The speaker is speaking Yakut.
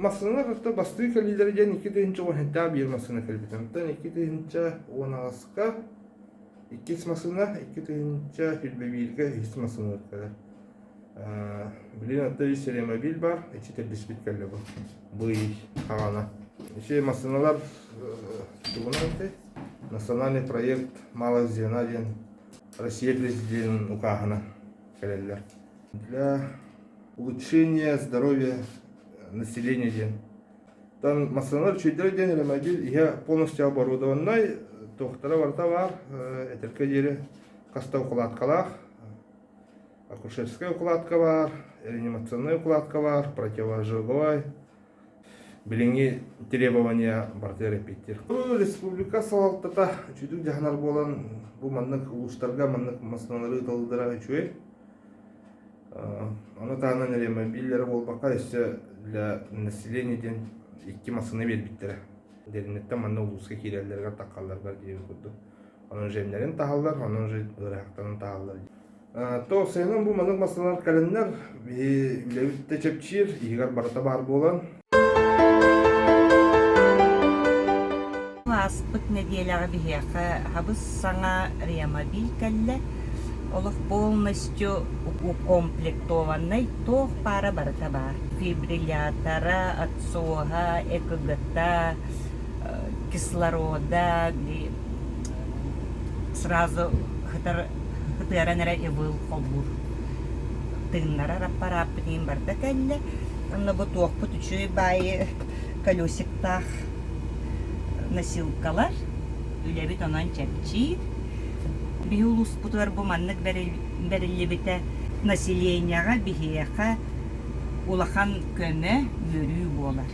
массыыналар кытта бастыы кэлиилэрэ диэн 2017 биир массыына кэлбит. Онтон 2018-ка иккис массыына, 2021-гэ үһүс массыына кэлэр. Билигин оттон үс реанимобиль баар, ичи төрдүспүт кэллэ бу. Бу ый хаҕана. Ичи массыыналар тугунан этэй? Национальный проект «Малая звена» диэн Россия президенин укааһына кэлэллэр. Для улучшения здоровья населения диэн. Там массыыналар үчүгэйдэрэ диэн реанимобиль иһэ полностью оборудованнай, туохтара барыта баар, этэргэ диэри хаста укладкалаах, акушерскай укладка баар, реанимационнай укладка баар, противоожоговай, билиҥҥи требования барытыгар эппиэттиир. Республика салалтата үчүгэй дьаһанар буолан бу маннык улуустарга маннык массыыналары ыыталлара үчүгэй. Ону таһынан реанимобиллэрэ буолбакка өссө для населения диэн икки массыына биэрбиттэрэ. Дэриэбинэттэн манна улууска киирэллэригэр таххалларыгар диэбит курдук. Онон жемнэрин таһаллар, онон уже ыарахаттарын таһаллар. То сайынын бу маннык массыыналар кэлэннэр биһи үлэбит да чэпчиир, иһигэр барыта баар буолан. Ааспыт нэдиэлэҕэ биһиэхэ хабыс саҥа реамобиль кэллэ. Олох полностью укомплектованный, туох баара барыта баар. Дефибриллятора, отсоһа, ЭКГ-та, кислорода, сразу хытар ытыаран эрэ ивыл холбуур тыыннарар аппарааппыт иһин барыта кэллэ. Онно бу туохпут үчүгэй баайы колесиктаах носилкалар. Үлэбит онон чэпчиир. Биһи улууспутугар бу маннык бэриллибитэ населениеҕа биһиэхэ улахан көмө, үөрүү буолар.